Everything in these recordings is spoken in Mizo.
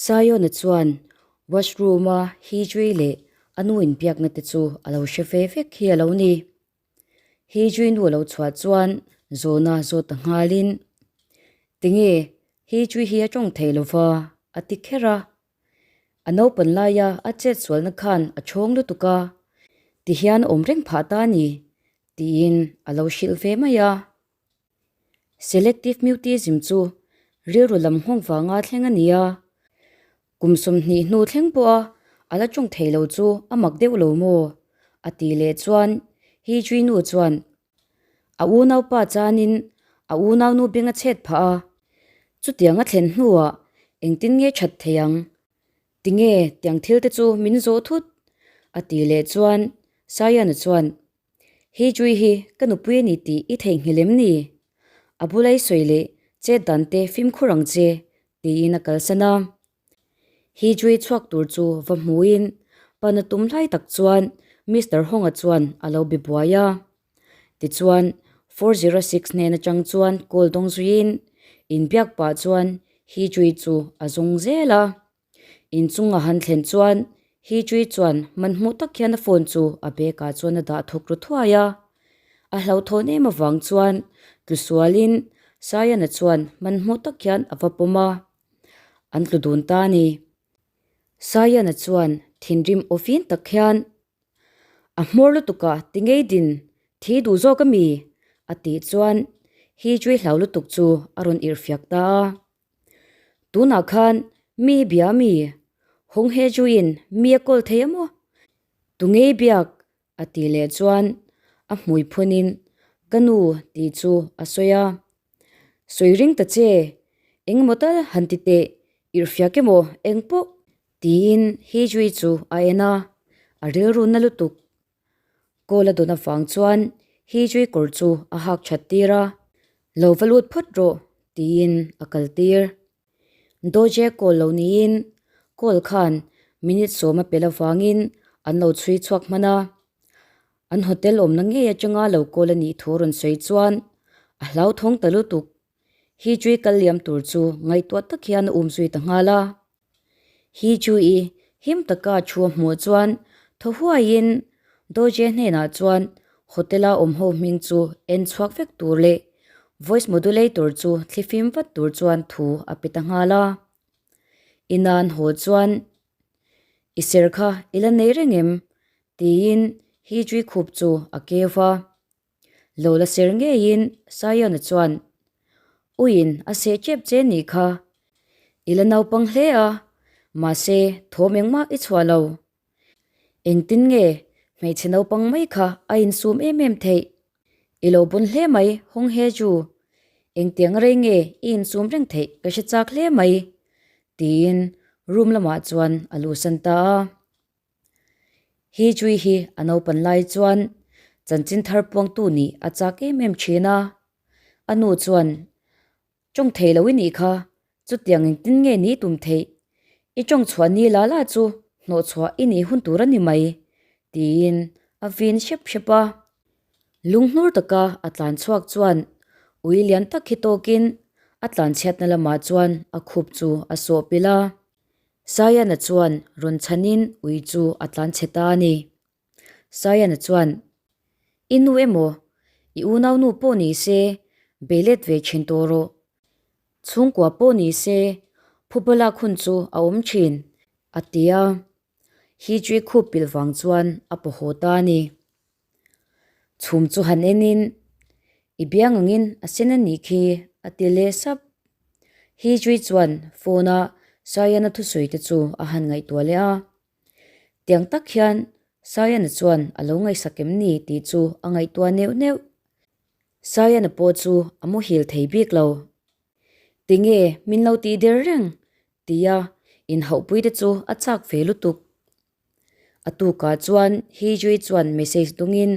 Saiona chuan washroom a Hijri leh a nu inbiakna te chu a lo hre ve vek hi a lo ni. Hijri nu a lo chhuah chuan zawhna zawt ta nghalin, Tinge Hijri hi a tawng thei lova? a ti kher a. A naupan laia a chet sualna khan a chhawng lutuk a, tihian awm reng phah ta a ni, tiin a lo hrilh ve mai a. Selective mutism chu rilru lam nghawng vanga thleng a ni a, kum 20 hnu thleng pawha a la tawng thei lo chu a mak deuh lo maw? a tih leh chuan Hijri nu chuan a unaupa chanin a unaunu beng a chhet phah a, chutiang a thlen hnuah engtin nge that thei ang? Tinge tiang thil te chu min zawh thut? a tih leh chuan Sayana chuan Hi Chui hi ka nupui a ni tih i theihnghilh em ni? A bula i sawi leh chet dan te fimkhur ang che, tiin a kalsan a. Hi Chui chhuak tur chu va hmuin pana tum lai tak chuan Mister Honga chuan a lo be buai a. Tichuan, 406 hnen atang chuan call dawng zuiin inbiak pah chuan Hi Chui chu a zawng zel a. Inchung a han thlen chuan Hi Chui chuan hmanhmawh tak hian a phone chu a bag ah chuan a dah thawk ru thuai a. A hlauhthawn em avang chuan tlu sualin Sayana chuan hmanhmawh tak hian a va pawm a, an tlu dun ta a ni. Sayana chuan thinrim aw fim tak hian, A hmawr lutuk a ti ngei din thi duh zawk a mi? a tih chuan Hi Chui hlau lutuk chu a rawn irhfiak ta a. Tunah khan mi hi bia mi? Hawng he Juin mi a kawl thei a maw? Tu ngei biak? a ti leh chuan a hmui phunin ka nu tih chu a sawi a. Sawi ring ta che, engemaw tal han ti teh, irhfiak emaw eng pawh tiin He Jui chu a en a, a rilru na lutuk. Kawl a dawn avang chuan He Jui kawr chu a hak that tir a, Lo va lut phawt rawh tiin a kal tir. Doje kawl lo niin kawl khan minute sawm a pel avangin an lo chhui chhuak hman a. An hotel awmna ngei atanga lo kawl a nih thu rawn sawi chuan a hlauthawng ta lutuk. He Jui kal liam tur chu ngaihtuah tak hian a um zui ta nghal a. Hi chu i him taka thu a hmuh chuan thaw huaiin Doje hnenah chuan hotel-a awm ho hming chu en chhuak vek tur leh voice modulator chu thlifim vat tur chuan thu a pe ta nghal a. Inan haw chuan I ser kha i la nei reng em? tiin Hi Chui khup chu a keu va. Lo la ser ngeiin Sayona chuan, Uiin a seh tep che nih kha. I la naupang hle a, mahse thawm engmah i chhuah lo. Engtin nge hmeichhe naupang mai kha a insum em em theih? I lo bun hle mai Hong He Ju. Engtiang rei nge i insum reng theih ka hre chak hle mai, tiin room lamah chuan a luhsan ta a. Hi Chui hi a naupan lai chuan chanchin thar puangtu nih a chak em em thin a. A nu chuan, Tawng thei lo i nih kha, chutiang engtin nge ni tum theih? I tawng chhuah ni la la chu hnawh chhuah i nih hun tur a ni mai, tiin a vin hrep hrep a. Lunghnur taka a tlan chhuak chuan ui lian tak hi tawkin a tlan chhiatna lamah chuan a khup chu a sawh pilh a. Sayana chuan rawn chhanin ui chu a tlan chhe ta a ni. Sayana chuan, I nu emaw, i unaunu pawh ni se, bei let ve thin tawh rawh. Chhungkua pawh ni se, phuba lak hun chu a awm thin, a ti a. Hi chui khup pilh vang chuan a paw haw ta a ni. Chhum chu han enin, I biang angin a sen a nih khi, a ti leh sap. Hi Chui chuan phone-a Sayana thusawi te chu a han ngaihtuah leh a. Tiang tak hian Sayana chuan a lo ngaihsak em ni tih chu a ngaihtuah neuh neuh. Sayana pawh chu a muhil thei bik lo. Tinge min lo tih der reng? tia inhauhpui te chu a chak ve lutuk. A tukah chuan Hee Jui chuan message dawngin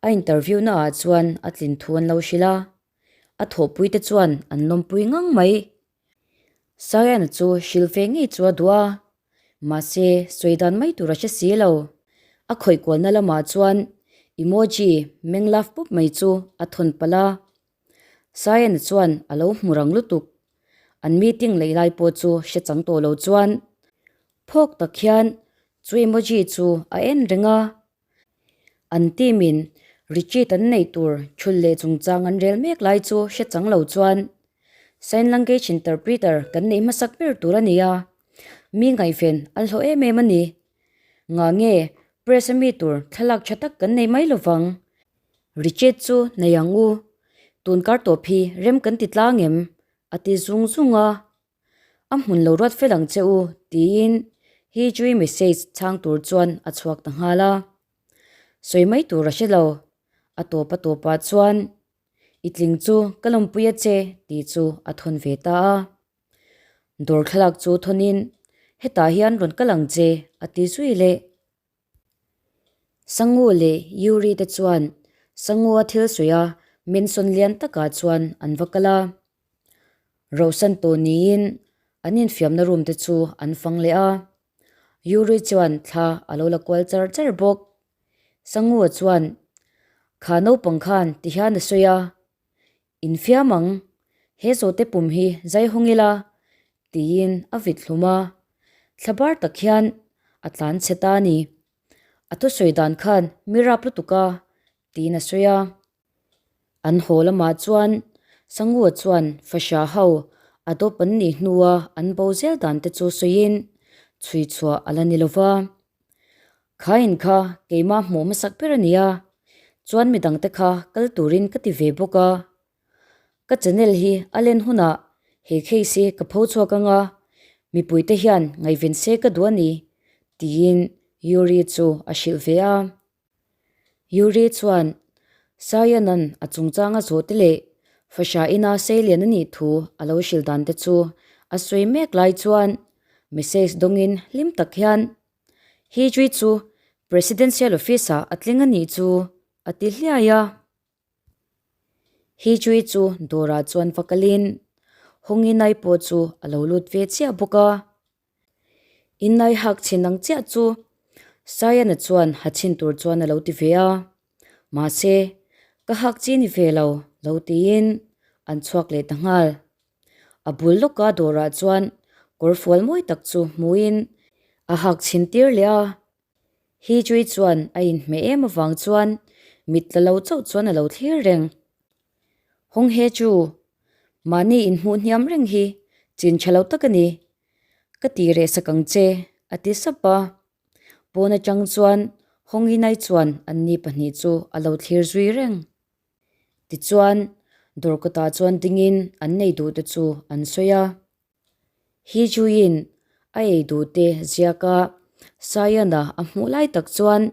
a interview na ah chuan a tlin thu an lo hrilh a, a thawhpui te chuan an lawmpui ngang mai. Sayana chu hrilh ve ngei chu a duh a, mahse sawi dan mai tur a hre si lo. A khawih kualna lamah chuan emoji meng love pup mai chu a thawn palh a. Sayana chuan a lo hmu rang lutuk. An meeting lei lai pawh chu hre chang tawh lo chuan phawk tak hian chu emoji chu a en reng a. An team in retreat an neih tur thul leh chungchang an rel mek lai chu hre chang lo chuan sign language interpreter kan neih hmasak ber tur a ni a, mi ngaihven an hlawh em em a ni. Ngah nge press a mi tur thlalak tha tak kan nei mai lovang. Retreat chu nei ang u, tun kar tawp hi rem kan ti tlang em? a ti zung zung a. A hmun lo ruat fel ang che u, tiin Hijri message chhang tur chuan a chhuak ta nghal a. Sawi mai tur a hre lo, a tawp a tawpah chuan I tling chu ka lawmpui a che tih chu a thawn ve ta a. Dawr thlalak chu thawnin hetah hian rawn kal ang che a ti zui leh. Sangu leh Yuri te chuan Sangua thil sawi a mensawn lian takah chuan an va kal a. Rohsan tawh niin an infiamna room te chu an fang leh a. Yuri chuan thla a lo la kual char char bawk. Sangua chuan, Kha naupang khan ti hian a sawi a, Infiam ang, he zawhte pum hi zai hawng ila, tiin a vit hlum a. Thla bar tak hian a tlan chhe ta a ni. A thusawi dan khan mi rap lutuk a, tiin a sawi a. An haw lamah chuan Sangua chuan Fasha ho a dawp an nih hnua an bo zel dan te chu sawiin chhui chhuah a la ni lo va. Kha in kha keimah hmuh hmasak ber a ni a, chuan midangte kha kal turin ka ti ve bawk a. Ka channel hi a len hunah he case hi ka pho chhuak ang a, mipuite hian ngaihven se ka duh a ni, tiin Yuri chu a hrilh ve a. Yuri chuan Sayanan a chungchanga zawhte leh Fasha ina seilian a nih thu a lo hrilh dan te chu a sawi mek lai chuan message dawngin hlim tak hian Hijri chu Presidential Office ah a tling a nih chu a ti hliai a. Hijri chu dawrah chuan va kalin Honginai pawh chu a lo lut ve chiah bawk a. Innai hak chhin ang chiah chu Sayana chuan ha chhin tur chuan a lo ti ve a. Mahse, ka hak chi ni ve lo, lo tiin an chhuak leh ta nghal. A bul lawka dawrah chuan kawr fual mawi tak chu hmuin a hak chhin tir leh a. Hijri chuan a inhmeh em avang chuan mit tla lo chauh chuan a lo thlir reng. Hawng he chu mahni inhmuh hniam reng hi chin tha lo tak a ni. Ka ti reh sak ang che, a ti sap a. Pawn atang chuan Hawng Inai chuan anni pahnih chu a lo thlir zui reng. Tichuan, dawr kawtah chuan dingin an nei duh te chu an sawi a. Hi Juiin a ei duh te ziak a, Sayana a hmuh lai tak chuan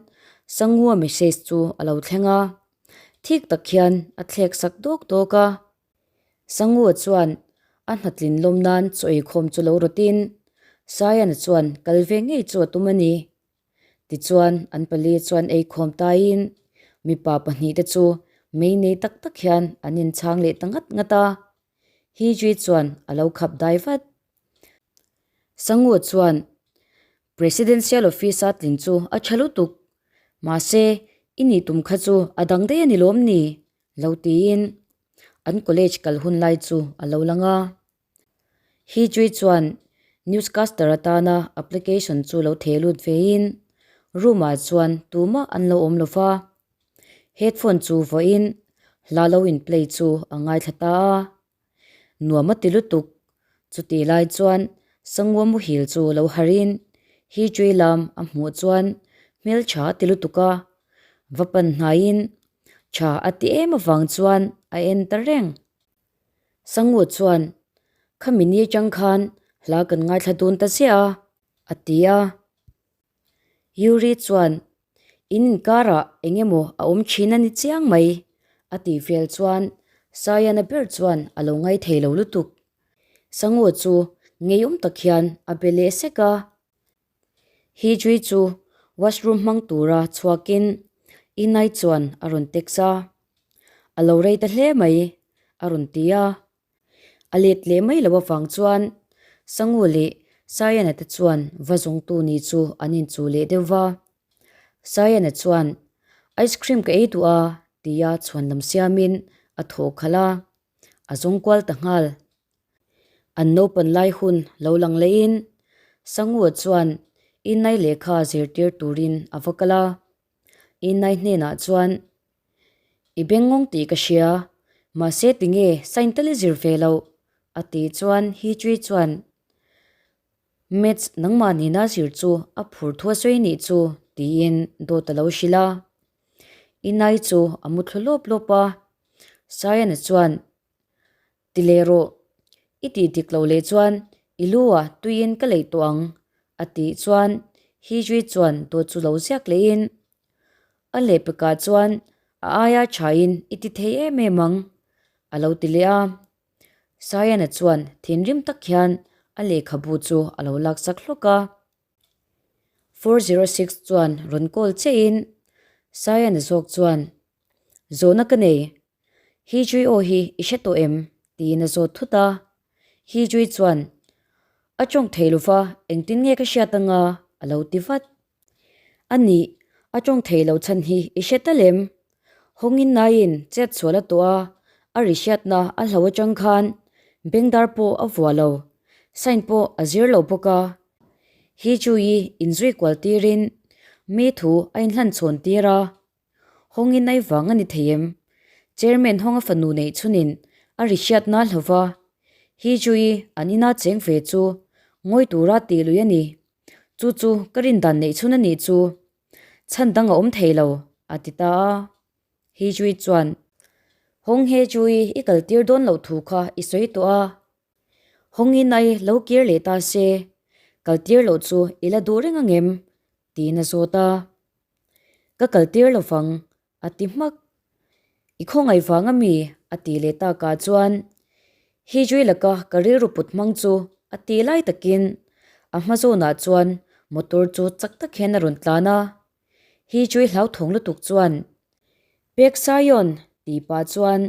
Sangua message chu a lo thleng a, thik tak hian a thlek sak dawk dawk a. Sangua chuan a hnatlin lawm nan chaw eikhawm chu lo rawtin Sayana chuan kal ve ngei chu a tum a ni. Tichuan an pali chuan eikhawm taiin mipa pahnihte chu mei nei tak tak hian an inchhang leh ta ngat ngat a. Hijri chuan a lo khap dai vat. Sangu chuan Presidential Office-a tling chu a tha lutuk, mahse i nih tum kha chu a dang daih a ni lawm ni? lo tiin an college kal hun lai chu a lo lang a. Hijri chuan newscaster atana application chu lo theh lut vein room-ah chuan tumah an lo awm lo va. Headphone chu vawiin hla lo in play chu a ngaithla ta a, nuam a ti lutuk. Chutih lai chuan Sangua muhil chu lo harin Hijri lam a hmuh chuan hmeltha a ti lutuk a, va pan hnaiin tha a ti em avang chuan a en ta reng. Sangua chuan, Khami ni atang khan hla kan ngaithla dun ta ziah a, a ti a. Yuri chuan, In inkarah eng emaw a awm thin a ni chiang mai, a tih vel chuan Sayana ber chuan a lo ngai thei lo lutuk. Sango chu ngeiawm tak hian a be leh sek a. Hijri chu washroom hmang tura chhuakin Inai chuan a rawn text a. A lo rei ta hle mai, a rawn ti a. A let leh mai lo avang chuan Sangu leh Sayana te chuan va zawngtu ni chu an inchu leh deuh va. Sayana chuan, Ice cream ka ei duh a, tia chhuan lam siamin a thaw khalh a, a zawng kual ta nghal. An naupan lai hun lo lang lehin Sangua chuan Innai lehkha zirtir turin a va kal a. Innai hnenah chuan, I bengngawng tih ka hria, mahse tinge sign tal i zir ve loh? a tih chuan Hichui chuan, Maths nangmah nena zir chu a phur thu a sawi nih chu tiin dawt a lo hrilh a. Innai chu a mu thlu lawp lawp a. Sayana chuan, Ti leh rawh, i tih dik loh leh chuan i lu ah tuiin ka leih tawh ang, a tih chuan Hijri chuan dawt chu lo ziak lehin a lehpekah chuan a aia thain i ti thei em em ang, a lo ti leh a. Sayana chuan thinrim tak hian a lehkhabu chu a lo laksak hlawk a. 406 chuan rawn call chiahin Sayana zawk chuan, Zawhna ka nei, Hi Jui aw hi i hre tawh em? tiin a zawt thut a. Hi Jui chuan, A tawng thei lova, engtin nge ka hriat anga? a lo ti vat. A nih, a tawng thei lo chhan hi i hre tal em? Hawngin naiin chet chhuah la tawh a, a ri hriatna a hlo atang khan bengdar pawh a vuah lo, sign pawh a zir lo bawk a. Hi Jui inzui kual tirin mi thu a inhlan chhawn tir a. Hawngin ai vang a ni thei em? Chairman Hawnga fanu neih chhunin a ri hriat nal lo va, Hi Chui an ina cheng ve chu ngawi tura tih lui a ni. Chu chu ka rin dan neih chhun a nih chu. Chhan dang a awm thei lo, a ti ta a. Hi Chui chuan, Hawng He Chui i kal tir dawn loh thu kha i sawi tawh a. Hawngin ai lo kir leh ta se, kal tir loh chu i la duh reng angem? tiin a zawt a. Ka kal tir lo vang, a ti hmak. I khawngaih vang a mi? a ti leh takah chuan Hi Jui laka ka rilru put hmang chu a ti lai takin a hma zawnah chuan motor chu chak tak hian a rawn tlan a. Hi Jui hlauthawng lutuk chuan, Pek Sayon! tih pah chuan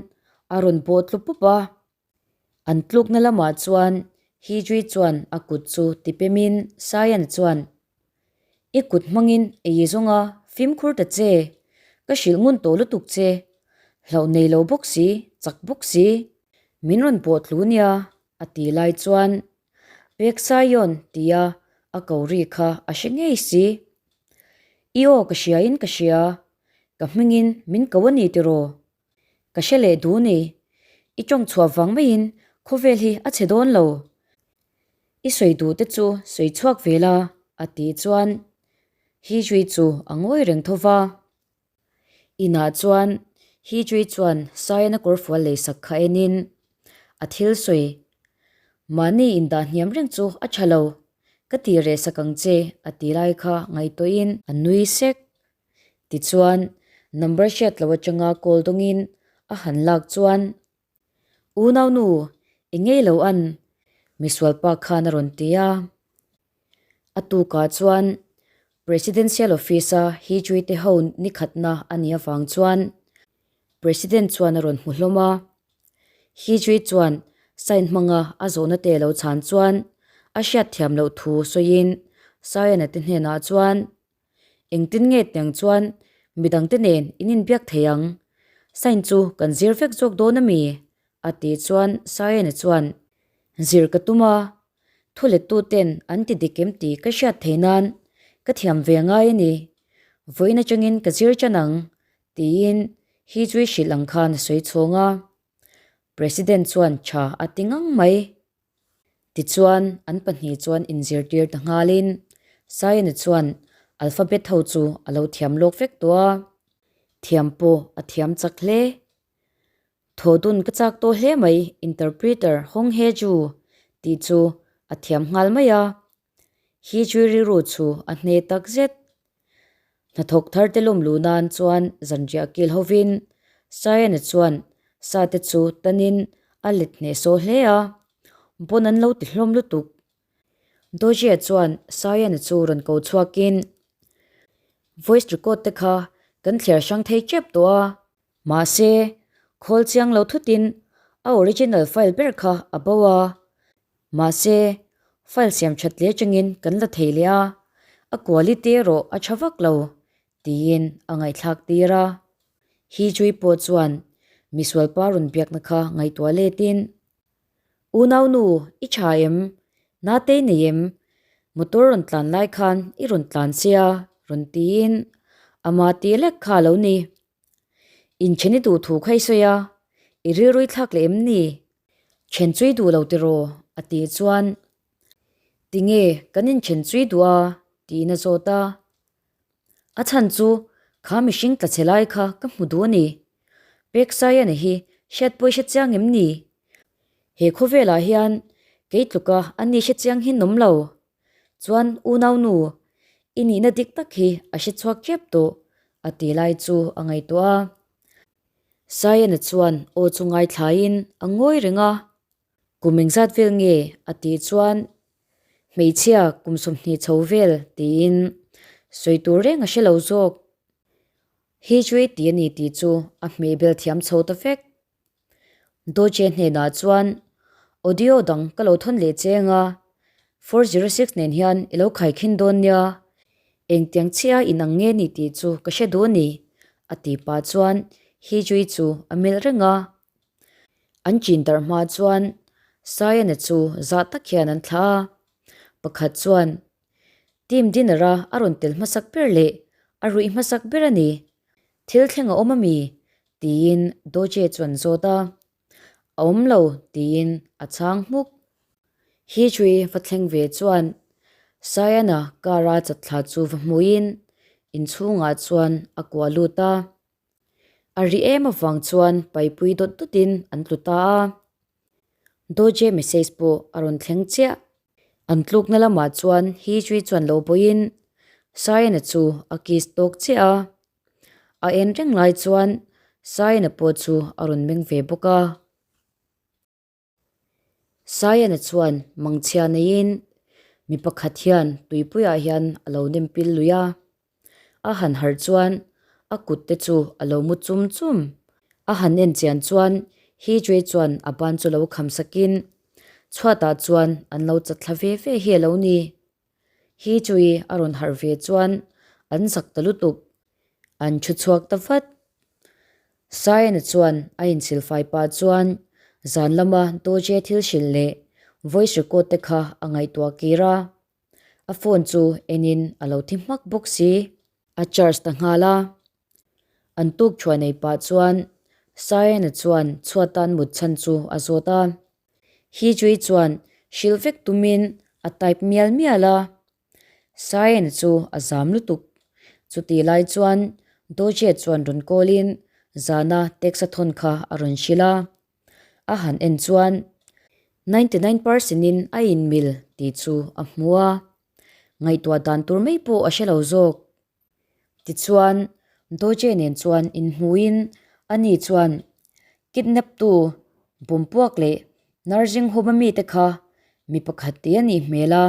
a rawn bawh tlu pup a. An tlukna lamah chuan Hijri chuan a kut chu tipemin Sayan chuan, I kut hmangin ei zawnga fimkhur ta che, ka hrilh ngun tawh lutuk che, hlauh nei lo bawk si, chak bawk si, min rawn pawh tlu nia, a ti lai chuan Pek Sayon tia a ko ri kha a hre ngei si. I aw ka hriain ka hria, ka hmingin min ko a ni tiraw? Ka hre leh duh ni. I tawng chhuah vang maiin khawvel hi a chhe dawn lo. I sawi duh te chu sawi chhuak ve la, a tih chuan Hijri chu a ngawi reng tho va. Inah chuan Hijri chuan Saiana kawrfual leisak kha enin a thil sawi, Mahni indah hniam reng chu a tha lo, ka ti reh sak ang che, a ti lai kha ngaihtuahin a nui sek. Tichuan, number hriat loh atanga call dawngin a han lak chuan, Unau nu, i ngei lo an, misual pa khan a rawn ti a. A tukah chuan Presidential Office-a Hijri te ho ni khatna a nih avang chuan President chuan a rawn hmu hlawm a. Hijri chuan sign hmanga a zawhna te lo chhan chuan a hriatthiam loh thu sawiin Sayana te hnenah chuan, Engtin nge tiang chuan midangte nen in inbiak thei ang? Sign chu kan zir vek zawk dawn a mi? A tih chuan Sayana chuan, Zir ka tum a, thu lettu ten an ti dik em tih ka hriat thei nan ka thiam ve ngai a ni. Vawiin atangin ka zir tan ang, tiin Hijri hrilh ang khan a sawi chhawng a. President chuan tha a ti ngang mai. Tichuan, an pahnih chuan inzirtir ta nghalin Sayana chuan alphabet ho chu a lo thiam lawk vek tawh a, thiam pawh a thiam chak hle. Thaw dun ka chak tawh hle mai, interpreter Hong He Ju tih chu a thiam nghal mai a. He Chui rilru chu a hne tak zet. Hnathawk thar te lawm luh nan chuan zanriah kil hovin Sayana chuan sa te chu tanin a let hnehsawh hle a, pawn an lo ti hlawm lutuk. Dojia chuan Sayana chu rawn ko chhuakin, Voice record te kha kan thliar hrang thei tep tawh a, mahse khawl chiang lo thutin a original file ber kha a bo a, Mahse, file siam that leh atangin kan la thei leh a, a quality erawh a tha vak lo, tiin a ngaihthlak tir a. Hi Chui pawh chuan misualpa rawn biakna kha ngaihtuah letin, Unaunu, i tha em? Natei nei em? Motor rawn tlan lai khan i rawn tlan sia, rawn tiin ama tih lek kha a lo ni. Inthen i duh thu kha i sawi a, i rilrui thlak leh em ni? Then chui duh lo tiraw? a tih chuan, Tinge kan inthen chui duh a? tiin a zawt a. A chhan chu kha mihring tla chhe lai kha ka hmu duh a ni. Pek Saiana hi hriat pawh i hre chiang em ni? He khawvelah hian kei tluka a ni hre chiang hi an awm lo. Chuan unau nu, i nihna dik tak hi a hre chhuak tep tawh, a ti lai chu a ngaihtuah a. Saiana chuan aw chu ngaithlain a ngawi reng a. Kum engzat vel nge? a tih chuan hmeichhia kum 20 chho vel tiin sawi tur reng a hre lo zawk. Hi chu i ti a ni tih chu a hmehbel thiam chho ta vek. Doje hnenah chuan audio dang ka lo thawn leh cheng a, 406 nen hian i lo khaikhin dawn nia, engtiang chiah a inang nge ni tih chu ka hre duh a ni, a ti pah chuan Hijui chu a melh reng a. An chin darh hma chuan Sayana chu zah tak hian an thlah a, pakhat chuan team dinner a a rawn tel hmasak ber leh a ruih hmasak ber a ni, thil thleng a awm a mi? tiin Doje chuan zawt a, a awm lo tiin a chhang hmuk. Hichui va thleng ve chuan Sayana car a chatthla chu va hmuhin inchhungah chuan a kuah lut a. A ri em avang chuan paipui dawt dawtin an tlu ta a. Doje message pawh a rawn thleng chiah. An tlukna lamah chuan Hijri chuan lo bawiin Sayana chu a kiss tawk chiah a. A en reng lai chuan Sayana pawh chu a rawn meng ve bawk a. Sayana chuan mangchhia neiin mi pakhat hian tuipuiah hian a lo nem pil lui a. A han harh chuan a kut te chu a lo mu chum chum. A han en chian chuan Hijri chuan a ban chu lo kham sakin chhuatah chuan an lo chatthla ve ve hi a lo ni. Hijri a rawn harh ve chuan an zak ta lutuk. An thu chhuak ta vat. Sayana chuan a inchhilfai pah chuan zan lama Doje thil hrilh leh voice record te kha a ngaihtuah kir a. A phone chu enin a lo thi hmak bawk si. A charge ta nghal a. An tuk thuah nei pah chuan Sayana chuan chhuatan mut chhan chu a zawt a. Hijui chuan hrilh vek tumin a type mial mial a. Saena chu a zam lutuk. Chutih lai chuan Doje chuan rawn call-in zana text a thawn kha a rawn hrilh a. A han en chuan 99 percent-in a inmil tih chu a hmu a. Ngaihtuah dan tur mai pawh a hre lo zawk. Tichuan, Doje nen chuan inhmuin ani chuan kidnap-tu bumpuak leh nursing home-a mite kha mi pakhat tih a nih hmel a,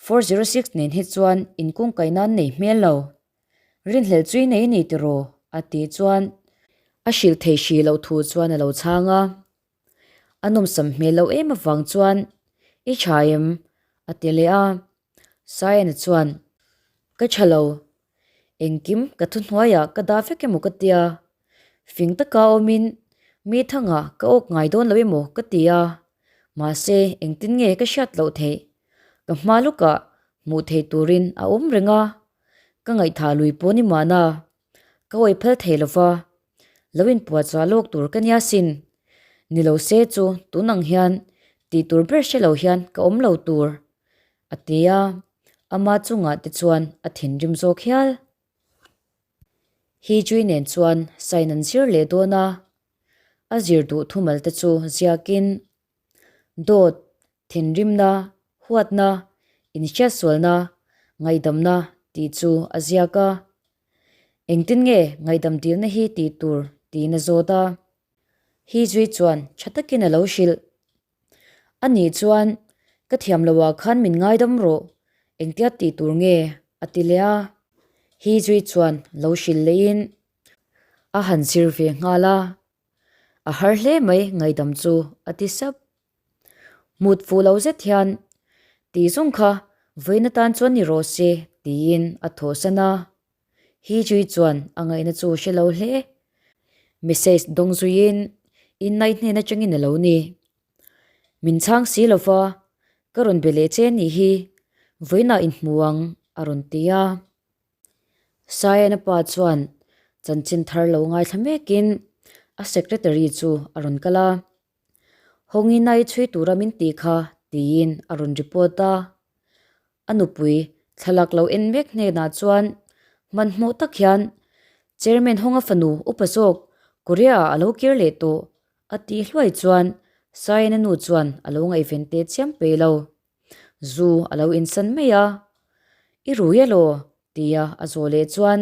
406 nen hi chuan inkungkaih nan nei hmel lo. Rinhlelh chui nei a ni tiraw? a tih chuan a hrilh thei hrih loh thu chuan a lo chhang a. A nawmsam hmel loh em avang chuan, I tha em? a ti leh a. Sayana chuan, Ka tha lo. Engkim ka thuhnuaiah ka dah vek emaw ka tia. Fing taka awmin mi thangah ka awk ngai dawn lo emaw ka ti a. Mahse, engtin nge ka hriat loh theih? Ka hma lukah hmuh theih turin a awm reng a. Ka ngaihthah lui pawh ni mahna. Ka awih phal thei lo va. Lo inpuahchah lawk tur ka nia sin. Ni lo se chu tun ang hian tih tur ber hre lo hian ka awm lo tur, a ti a, ama chungah te chuan a thinrim zawk hial. Hijui nen chuan sign an zir leh dawn a, a zir duh thumal te chu ziakin dawt, thinrimna, huatna, inhriatsualna, ngaihdamna tih chu a ziak a. Engtin nge ngaihdam dilna hi tih tur tiin a zawt a. Hijui chuan tha takin a lo hrilh. A nih chuan ka thiam lo ah khan min ngaidam rawh, engtia tih tur nge? a ti leh a. Hijui chuan lo hrilh lehin a han zir ve nghal a. A har hle mai ngaihdam chu a ti sap. Mut fuh lo zet hian tih zawng kha vawiin atan chuan ni rawh se tiin a thawhsan a. Hijui chuan a ngaihna chu hre lo hle. Message dawng zuiin innaih hnen atangin a lo ni. Min chhang si lo va, ka rawn be leh che nih hi, vawiinah inhmu ang, a rawn ti a. Sayana pa chuan chanchin thar lo ngaithla mekin a secretary chu a rawn kal a. Hawngin a i chhui tura min tih kha tiin a rawn report a. A nupui thlalak lo en mek hnenah chuan hmanhmawh tak hian Chairman Hawnga fanu upa zawk Korea ah a lo kir leh tawh a tih hluai chuan Sayana nu chuan a lo ngaihven teh chiam pei lo. Zu a lo insan mai a, I rui elaw? tia a zawh leh chuan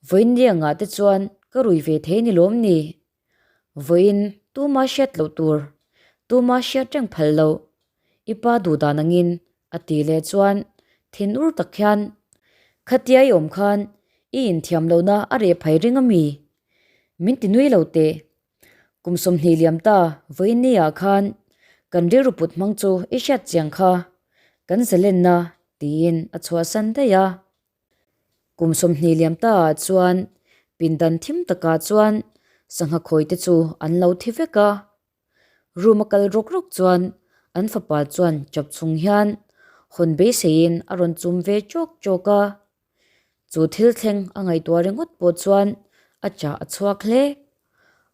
Vawiinliangah te chuan ka rui ve thei ni lawm ni? Vawiin tuma hriat loh tur, tuma hriat reng phal loh, i pa duh dan angin a ti leh chuan thin ur tak hian Khatia i awm khan i inthiam lohna a reh phai ring a mi? Min ti nui lo teh. Kum 20 liam ta vawiin ni ah khan kan rilru put hmang chu i hriat chiang kha kan zalenna tiin a chhuahsan daih a. Kum 20 liam ta ah chuan pindan thim takah chuan sangha khawi te chu an lo thi vek a. Room a kal rawk rawk chuan an fapa chuan chap chung hian hawn beiseiin a rawn chum ve chawk chawk a. Chu thil thleng a ngaihtuah ringawt pawh chuan a chah a chhuak hle.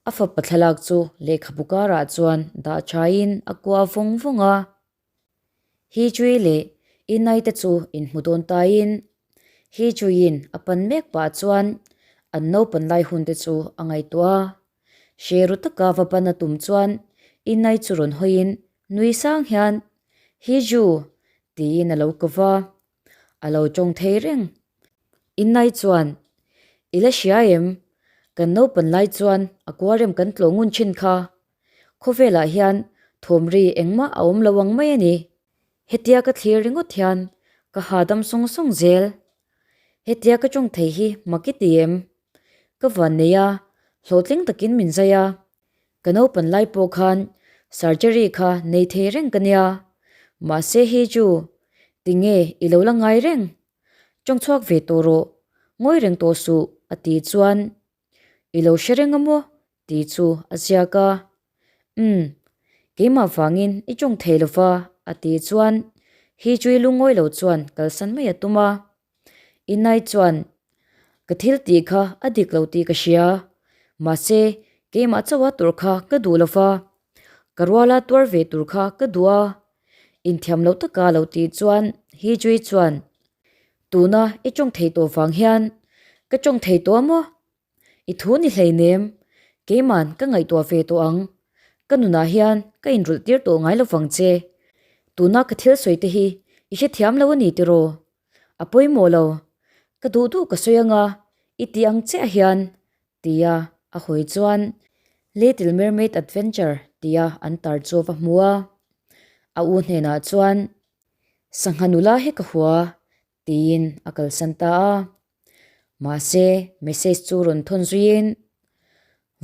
A fapa thlalak chu lehkhabu karah chuan dah thain a kuah vawng vawng a. Hichui leh Inai te chu inhmu dawn tain Hichuiin a pan mek pah chuan an naupan lai hun te chu a ngaihtuah a. Hre ru taka va ban a tum chuan Inai chu rawn hawiin nui sang hian, Hiju! tiin a lo ko va. A lo tawng thei reng. Innai chuan, I la hria em? Kan naupan lai chuan a kuarem kan tlawh ngun thin kha. Khawvelah hian thawmri engmah a awm lo ang mai a ni. Hetia ka thlir ringawt hian ka hahdam sawng sawng zel. Hetia ka tawng thei hi mak i ti em? Ka van nei a, hlawhtling takin min zai a. Ka naupan lai pawh khan surgery kha nei thei reng ka nia. Mahse hi chu tinge i lo la ngai reng? Tawng chhuak ve tawh rawh, ngawi reng tawh suh a tih chuan i lo hre reng a maw tih chu a ziak a. Umm, keimah vangin i tawng thei lo va a tih chuan hi chu i lungawi lo chuan kalsan mai a tum a. Inai chuan, Ka thil tih kha a dik lo tih ka hria, mahse keimah chauha tur kha ka duh lo va, ka ruala tuar ve tur kha ka duh a, inthiam loh taka lo tih chuan Hijui chuan, Tuna i tawng thei tawh vang hian ka tawng thei tawh a maw? I thu ni hleinem, keiman ka ngaihtuah ve tawh ang. Ka nunah hian ka inrulh tir tawh ngai lovang che. Tuna ka thil sawi te hi i hrethiam lo a ni tiraw? A pawimawh lo. Ka duh duh ka sawi anga i tih ang chiah hian, tia a hawi chuan Little Mermaid Adventure tia an tar chu a va hmu a. A u hnenah chuan, Sangha nula hi ka hua, tiin a kalsan ta a. Mahse, message chu rawn thawn zuiin,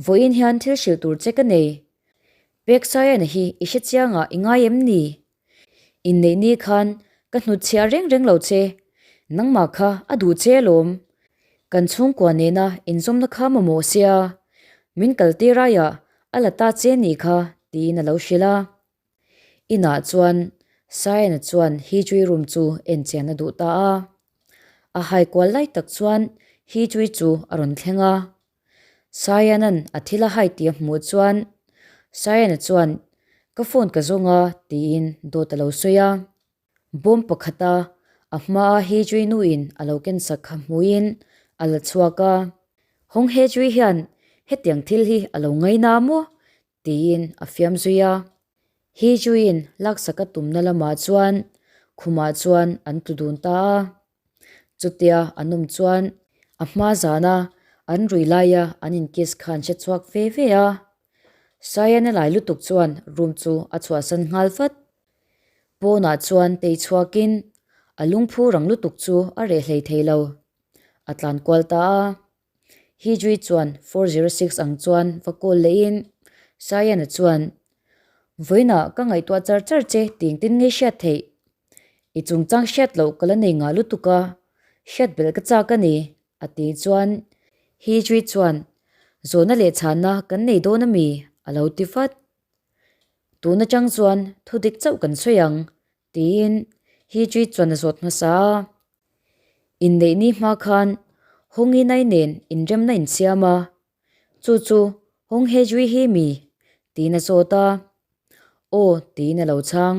Vawiin hian thil hrilh tur che ka nei. Pek Sayana hi i hre chiangah i ngai em ni? Inneih ni khan ka hnutchhiah reng reng lo che. Nangmah kha a duh che alawm. Kan chhungkua nena inzawmna kha mamawh sia, min kaltir aiah a la ta che ni kha, tiin a lo hrilh a. Inah chuan Sayana chuan Hichui room chu en chian a duh ta a. A hai kual lai tak chuan Hichui chu a rawn thleng a. Sayana'n a thil a hai tih a hmuh chuan Sayana chuan ka phone ka zawng a tiin dawt a lo sawi a. Bawm pakhata a hmaa Hichui nuin a lo ken sak kha hmuhin a la chhuak a. Hawng Hichui hian hetiang thil hi a lo ngaina maw Tiin a fiam zui a. Hijuiin laksak a tumna lamah chuan khumah chuan an tlu dun ta a. Chutia an awm chuan a hma zana an rui laia an inkiss kha an hre chhuak ve ve a. Sayana lai lutuk chuan room chu a chhuahsan nghal vat. Pawnah chuan tei chhuakin a lungphu rang lutuk chu a reh hlei thei lo. A tlan kual ta a. Hijui chuan 406 ang chuan va call lehin Sayana chuan, Vawiinah ka ngaihtuah char char che tih engtin nge hriat theih? I chungchang hriat loh ka la nei ngah lutuk a, hriat belh ka chak a ni, a tih chuan Hijui chuan, Zawhna leh chhanna kan nei dawn a mi? a lo ti vat. Tun atang chuan thu dik chauh kan sawi ang, tiin Hee-Ji chuan a zawt hmasa a. Inneih ni hma khan Hong Yi-Nai nen inremna insiam a, chu chu Hong Hee-Jui hi mi? tiin a zawt a. Aw, tiin a lo chhang.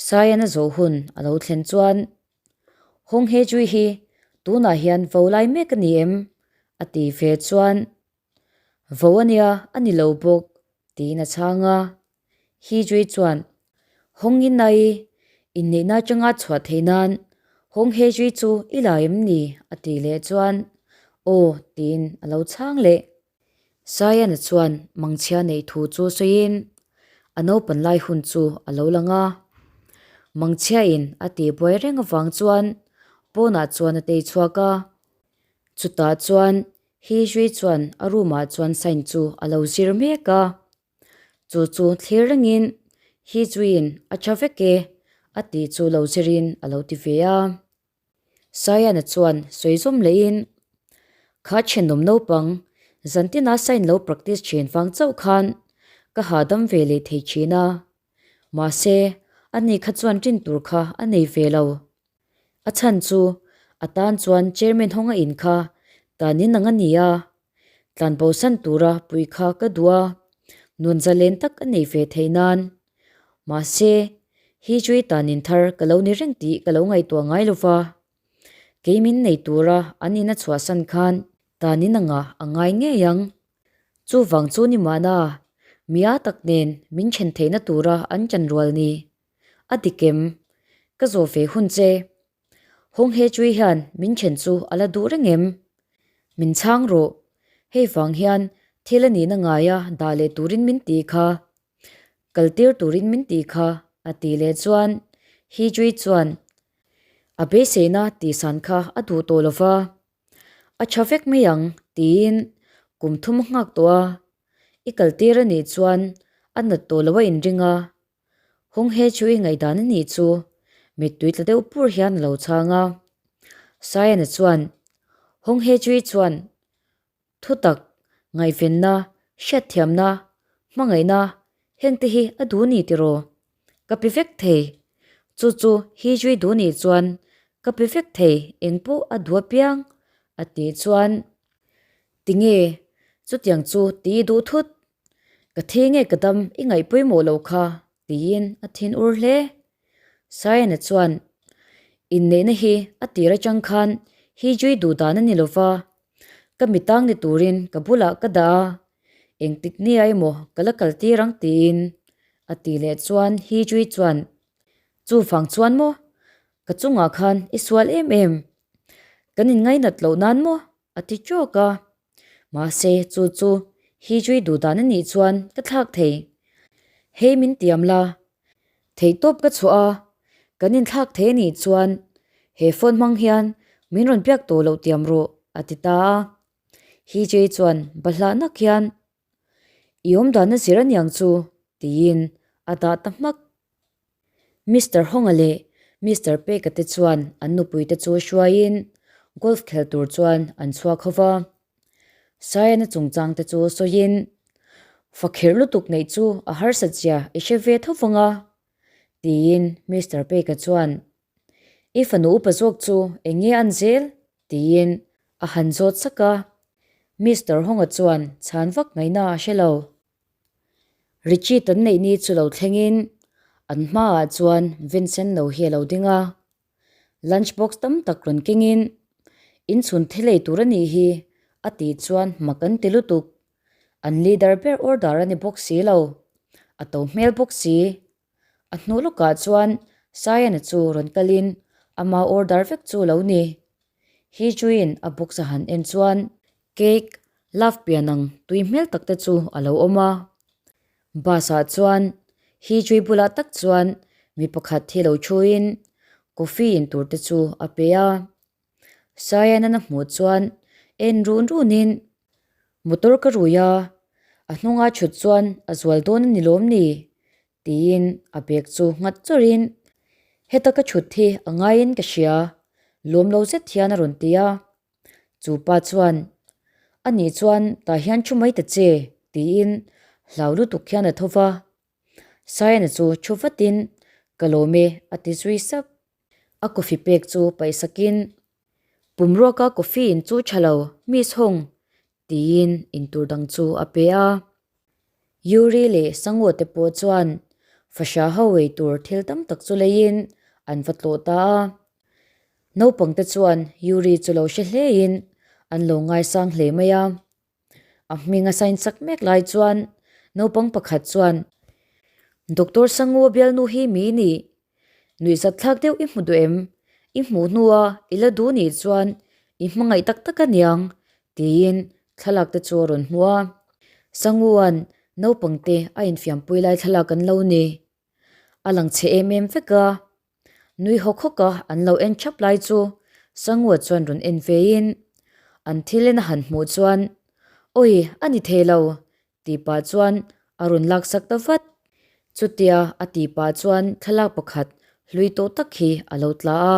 Saian a zawh hun a lo thlen chuan Hong Hee-Jui hi tunah hian vo lai mek a ni em? a ti ve chuan Vo a nia, a ni lo bawk, tiin a chhang a. Hee-Jui chuan Hong Yi-Nai inneihna atanga chhuah theih nan Hong Hee-Jui chu i la em ni? a ti leh chuan Aw, tiin a lo chhang leh. Sayana chuan mangchhia neih thu chu sawiin a naupan lai hun chu a lo lang a. Mangchhiain a tih buai reng avang chuan pawnah chuan a tei chhuak a. Chutah chuan Hee-Jui chuan a room ah chuan sign chu a lo zir mek a. Chu chu thlir rengin Hee-Juiin a tha vek e a tih chu lo zirin a lo ti ve a. Sayana chuan sawi zawm lehin, Kha thenawm naupang, zantina sign lo practice thin vang chauh khan ka hahdam ve leh thei thin a. Mahse, ani kha chuan rin tur kha a nei ve lo. A chhan chu a tan chuan chairman hawnga in kha tanin ang a ni a, tlanbosan tura pui kha ka duh a, nuan zalen tak a nei ve thei nan. Mahse, hi chui tanin thar ka lo ni reng tih ka lo ngaihtuah ngai lo va. Kei min nei tura an in a chhuahsan khan tanin angah a ngai ngei ang. Chuvang chu ni mahna, mia tak nen min then theihna tura an chanrual ni. A dik em? Ka zawh ve hun che. Hong He Chui hian min then chu a la duh reng em? Min chhang rawh. Hei vang hian thil a nihna ngaia dah leh turin min ti kha. Kal tir turin min ti kha, a ti leh chuan He Chui chuan a beiseina tihsan kha a duh tawh lo va. A tha vek mai ang tiin kum thum a nghak tawh a. I kal tir a nih chuan a nat tawh lo a inring a. Hung he chu i ngaihdan a nih chu mittui tla deuh pur hian a lo chhang a. Sayana chuan, Hung he chui chuan thutak, ngaihvenna, hriatthiamna, hmangaihna hengte hi a duh ni tiraw? Ka pe vek thei. Chu chu hi chui duh nih chuan ka pe vek thei engpawh a duh apiang a tih chuan, Tinge chutiang chu ti i duh thut? Ka thi nge ka dam i ngaih pawimawh lo kha tiin a thin ur hle. Sayana chuan inneihna hi a tir atang khan hi zui duh dan a ni lo va, ka mi tang ni turin ka bulah ka dah a, engtik nia emaw ka la kal tir ang tiin a ti leh chuan hi zui chuan chuvang chuan maw ka chungah khan i sual em em, kan inngainat loh nan maw a ti tawk a. Mahse, chu chu hi chui duh dan a nih chuan ka thlak thei. Hei min tiam la, theihtawp ka chhuah a, kan inthlak thei a nih chuan he phone hmang hian min rawn biak tawh loh tiam rawh, a ti ta a. Hi Jay chuan bahlah nak hian, I awmdan a zir aniang chu, tiin a dah ta hmak. Mister Honga leh Mister Peka te chuan an nupui te chu hruaiin golf khel tur chuan an chhuak ho va. Sayana chungchang te chu sawiin, Fakher lutuk neih chu a harsat zia i hre ve tho vang a, tiin Mister Peka chuan, I fanu upa zawk chu eng nge an zel? tiin a han zawt sak a. Mister Honga chuan chhan vak ngaihna a hre lo. Richie tan neih ni chu lo thlengin an hmaah chuan Vincent no hi a lo ding a, lunch box tam tak rawn kengin inchhun thil ei tur a nih hi a tih chuan mak an ti lutuk. An leader ber order a ni bawk si lo, a to hmel bawk si. A hnu lawkah chuan Sayana chu rawn kalin ama order vek chu lo ni. Hi Chuiin a box a han en chuan cake love pian ang tui hmel tak te chu a lo awm a. Bus ah chuan Hi Chui bulah tak chuan mi pakhat hi lo thuin coffee in tur te chu a pe a. Sayana a hmuh chuan en run runin motor ka rui a, a hnunga thut chuan a zual dawn a ni lawm ni? Tiin a bag chu nghat chawrhin heta ka thut hi a ngaiin ka hria lawm lo zet hian a rawn ti a. Chu pa chuan, A nih chuan tah hian thu mai ta che, tiin hlau lutuk hian a tho va. Sayana chu thu vatin, Ka lawm e, a ti zui sap. A coffee pek chu paihsakin, Pumruaka coffee in chu tha lo, Miss Hong, tiin intur dang chu a pe a. Yuri leh Sangwo te pawh chuan fahrah ho ei tur thil tam tak chu leiin an va tlawh ta a. Naupang te chuan Yuri chu lo hre hlein an lo ngaisang hle mai a. A hming a sign sak mek lai chuan naupang pakhat chuan, Doctor Sangwo bialnu hi mi ni? Nuihzat thlak deuh i hmu duh em? I hmuh hnua i la duh nih chuan i hmangaih tak tak a niang, tiin thlalak te chu a rawn hmu a. Sanguan naupang te a infiampui lai thlalak an lo ni. A lang chhe em em vek a. Nui hawk hawk a an lo en thap lai chu Sangua chuan rawn en vein an thil en a han hmuh chuan, Awi, a ni thei lo, Tih pah chuan a rawn lak sak ta vat. Chutia a tih pah chuan thlalak pakhat hlui tawh tak hi a lo tla a.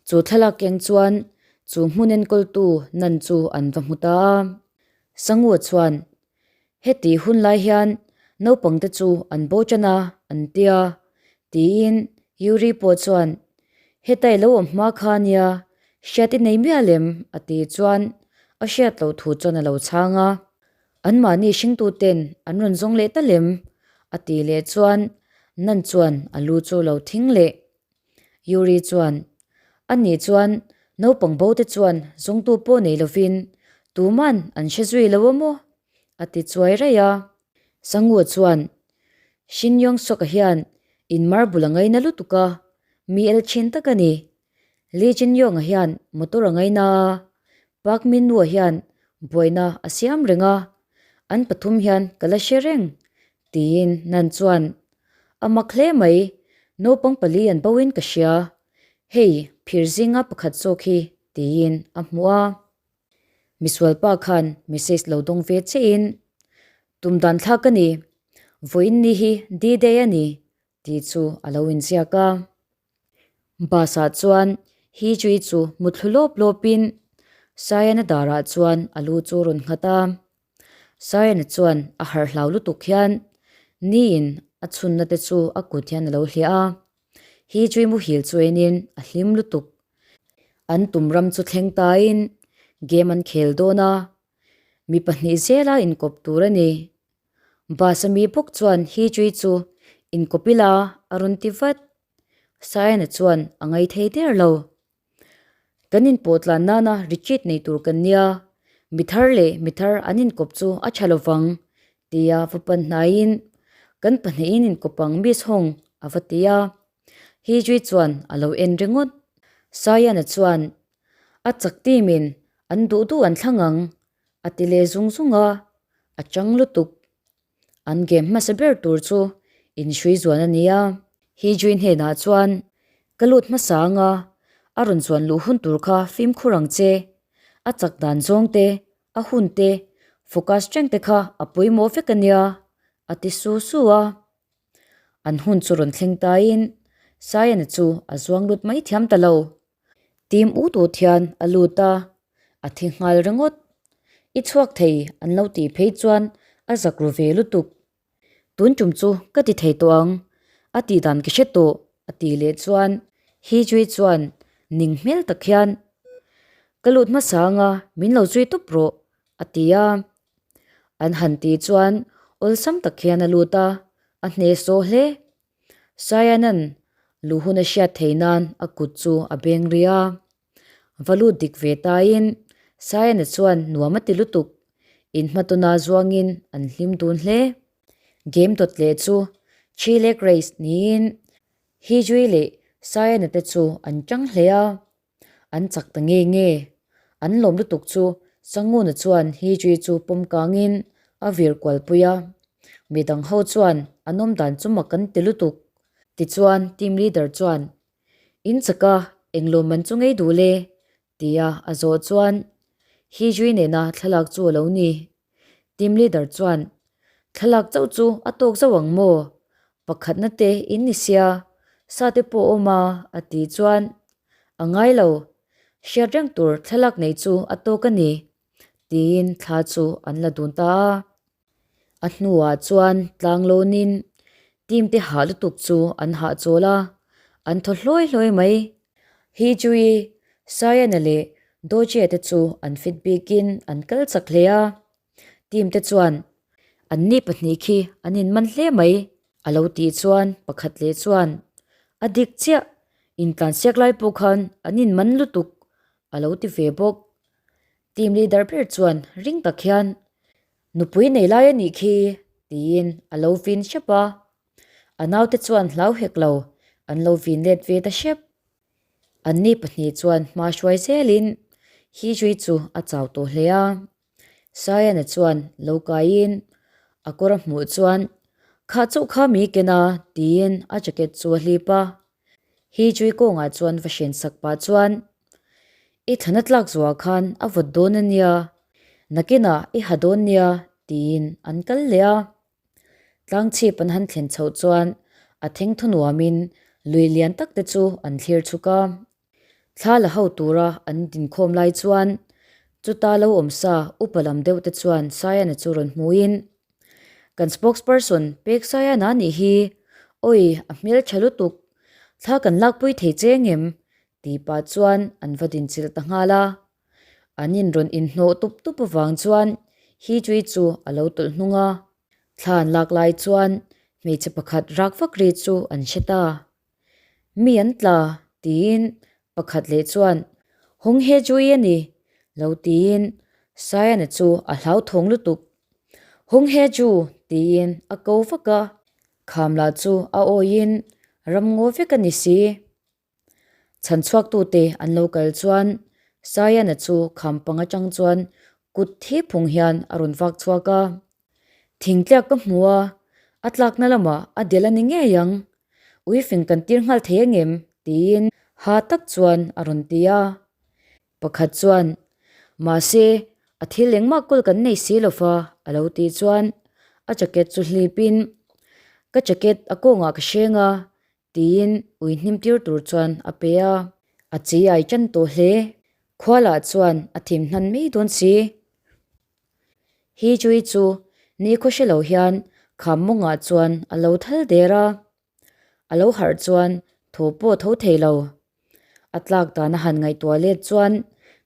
Chu thlalak keng chuan chu hmun enkawltu nan chu an va hmu ta a. Sangua chuan, Heti hun lai hian naupangte chu an bo tan a, an ti a, tiin Yuri pawh chuan, Heta i lo awm hma kha nia, hriat i nei mial em? a ti chuan a hriat loh thu chuan a lo chhang a. Anmahni hringtuten an rawn zawng leh tal em? a ti leh chuan Nan chuan a lu chu lo thing leh. Yuri chuan, Ani chuan naupang bo te chuan zawngtu pawh nei lovin tuman an hre zui lo a maw? a ti chuai raih a. Sangua chuan, Shin Yong Suk-a hian in marble a ngaina lutuk a, mi el thin tak a ni. Lee Jin Yong-a hian motor a ngaina a, Park Min Woo-a hian buaina a siam reng a, an pathum hian ka la hre reng, tiin Nan chuan, A mak hle mai, naupang pali an bo in ka hria, hei phir zinga pakhat zawk hi, tiin a hmuh a. Misualpa khan message lo dawng ve che in, Tum dan thlak a ni, vawiin ni hi D-day a ni, tih chu a lo inziak a. Bus ah chuan Hee-Chui chu muthlu lawp lawp in Sayana darah chuan a lu chu a rawn nghat a. Sayana chuan a harh hlau lutuk hian niin a chhunna te chu a kut hian a lo hliah a. Hee-Chui muhil chu enin a hlim lutuk. An tum ram chu thleng tain game an khel dawn a, mi pahnih zela inkawp tur a ni. Bus a mi bawk chuan Hee-Chui chu inkawp ila a rawn ti vat. Sayana chuan a ngai thei der lo. Kan inpawh tlan nana retreat nei tur kan nia, mi thar leh mi thar an inkawp chu a tha lovang tia va pan hnaiin kan pahnihin inkawp ang Miss Hong a va ti a. Hee-Chui chuan a lo en ringawt. Sayana chuan a chak timin an duh duh an thlang ang a ti leh zung zung a, a chang lutuk. An game hmasa ber tur chu inhrui zuan a ni a. Hee-Jui hnenah chuan, Ka lut hmasa ang a, a rawn zuan luh hun tur kha fimkhur ang che. A chak dan zawng te, a hun te, focus reng te kha a pawimawh vek a nia, a ti su su a. An hun chu rawn thleng tain Sayana chu a zuang lut mai thiam ta lo. Tim ut ut hian a lut a, a thi nghal ringawt. I chhuak thei an lo tih phei chuan a zak ru ve lutuk. Tun tum chu ka ti thei tawh ang, a tih dan ka hre tawh a tih leh chuan Hee-Jui chuan ning hmel tak hian, Ka lut hmasa anga min lo zui tawp rawh a ti a. An han tih chuan awlsam tak hian a lut a, a hnehsawh hle. Sayanan lu hun a hriat thei nan a kut chu a beng ri a. Va lut dik ve tain Sayana chuan nuam a ti lutuk. Inhmatawna zuangin an hlim dun hle. Game dawt leh chu Three Leg Race niin Hijui leh Sayana te chu an tang hle a. An chak ta nge nge. An lawm lutuk chu Sanguna chuan Hijri chu pawm kangin a vir kual pui a. Midang ho chuan an awm dan chu mak an ti lutuk. Tichuan team leader chuan, In chaka eng lawm an chu ngei duh le? tia a zawh chuan Hijri nena thlalak chu a lo ni. Team leader chuan, Thlalak chauh chu a tawk zauh ang maw? Pakhatna te in ni sia, sa te pawh awm a, a ti chuan, A ngai lo, hriat reng tur thlalak neih chu a tawk a ni, tiin thla chu an la dun ta a. A hnuah chuan tlang lawnin. Team te hah lutuk chu an hahchawl a, an thaw hlawi hlawi mai. Hi Chui, Sayana leh Doje te chu an fit bikin an kal chak hle a. Team te chuan, Anni pahnih khi an inman hle mai, a lo tih chuan pakhat leh chuan, A dik chiah, intlansiak lai pawh khan an inman lutuk, a lo ti ve bawk. Team leader ber chuan ring tak hian, Nupui nei lai a nih khi, tiin a lo vin hrep a. A naute chuan hlau hek lo, an lo vin let ve ta hrep. Anni pahnih chuan hma hruai zelin Hijri chu a chau tawh hle a. Sayana chuan lo kaiin a kawr a hmuh chuan, Kha chauh kha mi ken a, tiin a jacket chu a hlip a. Hijri kawngah chuan va hren sak pah chuan, I thlana tlak zuah khan a vawt dawn a nia, nakinah i ha dawn nia, tiin an kal leh a. Tlangchhip an han thlen chhoh chuan a thengthaw nuamin lui lian tak te chu an thlir chhuk a. Thla la ho tura an dinkhawm lai chuan chuta lo awm sa upa lam deuh te chuan Sayana chu rawn hmuin, Kan spokesperson pek Sayana nih hi, awi a hmeltha lutuk, thla kan lakpui thei che ngem? tih pah chuan an va dinchilh ta nghal a. An inrawn inhnawh tup tup avang chuan Hijri chu a lo tawlh hnung a. Thla an lak lai chuan hmeichhe pakhat rak vak ri chu an hre ta. Mi an tla tiin pakhat leh chuan Hawng he Jui a ni lo tiin Sayana chu a hlauthawng lutuk. Hawng he Ju tiin a ko vak a, kham lah chu a awiin ramngaw vek a ni si. Chhan chhuaktute an lo kal chuan Sayana chu kham pang atang chuan kut thi phung hian a rawn vak chhuak a. Thingtliak ka hmu a, a tlakna lamah a del a ni ngei ang. Uifing kan tir nghal thei angem? tiin ha tak chuan a rawn ti a. Pakhat chuan, Mahse, a thil engmah kawl kan nei si lo fa, a lo tih chuan a jacket chu hlipin, Ka jacket a kawngah ka hreng a, Tiin ui hnim tir tur chuan a pe a. A chi ai tan tawh hle. Khualah chuan a thim hnan mai dawn si. Hi Chui chu nikhaw hre lo hian kham mawngah chuan a lo thal der a. A lo harh chuan thaw pawh tho thei lo. A tlak dan a han ngaihtuah let chuan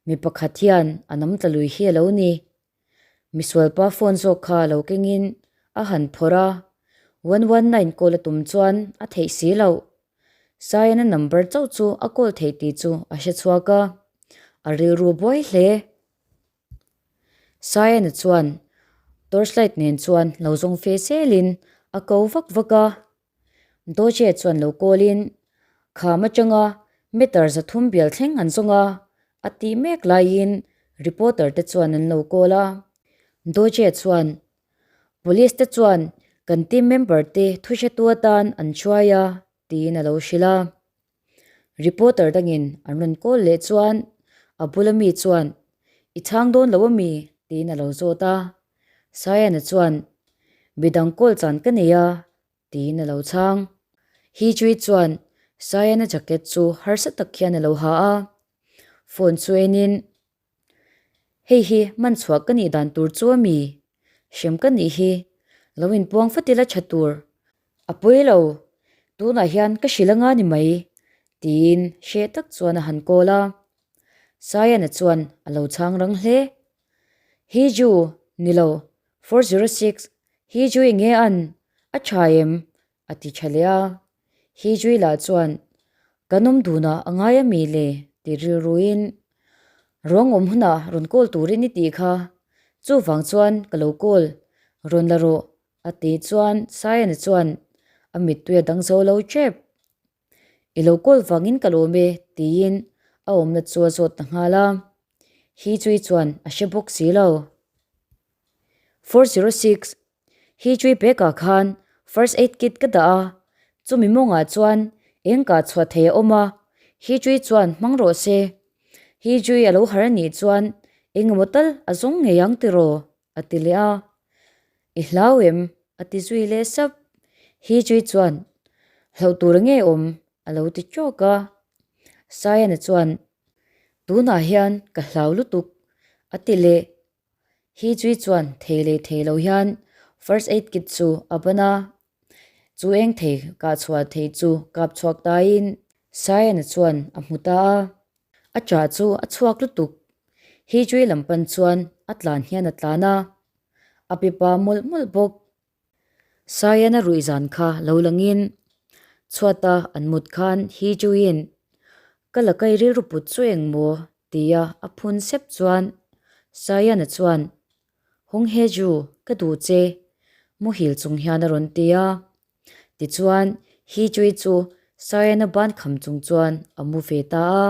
mi pakhat hian a nam tla lui hi a lo ni. Misualpa phone zawk kha lo kengin a han phawrh a, 119 call a tum chuan a theih si loh. Saiana number chauh chu a call theih tih chu a hre chhuak a, a rilru buai hle. Saiana chuan torchlight nen chuan lo zawng fe zelin a ko vak vak a. Doje chuan lo call in kham atanga meter 300 bial thleng an zawng a, a tih mek laiin reporter te chuan an lo call a. Doje chuan Police te chuan kan team member te thu hretu atan an hruai a tiin a lo hrilh a. Reporter dangin an rawn call leh chuan a bula mi chuan I chhang dawn lo ami? tiin a lo zawt a. Sayana chuan Midang call chan ka nei a tiin a lo chhang. Hi Chui chuan Sayana jacket chu harsa tak hian a lo ha a. Phone chu enin Hei hi man chhuah ka nih dan tur chu a mi? Hrem ka nih hi lo inpuang fat ila tha tur. A pawi lo, tunah hian ka hrilh anga ni mai, tiin hreh tak chuan a han call a. Sayana chuan a lo chhang rang hle. Hi Ju, ni lo, 406, hi Ju enge an? A tha em? A ti tha leh a. Hi Jui lah chuan, Kan awm dunah a ngai a mi le? ti rilruin, Ruang awm hunah rawn call turin i tih kha. Chuvang chuan ka lo call, rawn la rawh, a tih chuan Sayana chuan a mittui a dang zo lo tep. I lo call vangin ka lawm e, tiin a awmna chu a zawt ta nghal a. Hi Chui chuan a hre bawk si lo. 406, Hi Chui bag-ah khan first aid kit ka dah a, chumi mawngah chuan eng kah chhuah thei a awm a, Hi Chui chuan hmang rawh se. Hi Chui a lo har a nih chuan eng emaw tal a zawng ngei ang tiraw? a ti leh a. I hlau em? a ti zui leh sap. Hi Chui chuan, Hlauh tur nge awm? a lo ti tawk a. Sayana chuan, Tunah hian ka hlau lutuk, a ti leh. Hi Chui chuan thei leh thei lo hian first aid kit chu a ban a. Chu eng thei kah chhuah theih chu kap chhuak tain Sayana chuan a hmu ta a. A ṭah chu a chhuak lutuk. Hijri lam pan chuan a tlan hian a tlan a, a pipa mawlh mawlh bawk. Sayana ruih zan kha lo langin chhuata an mut khan Hijuiin ka la kai rilru put chu eng maw tia a phun sep chuan Sayana chuan Hong Heju ka duh che muhil chung hian a rawn ti a. Tichuan Hijui chu Sayana ban kham chung chuan a mu ve ta a.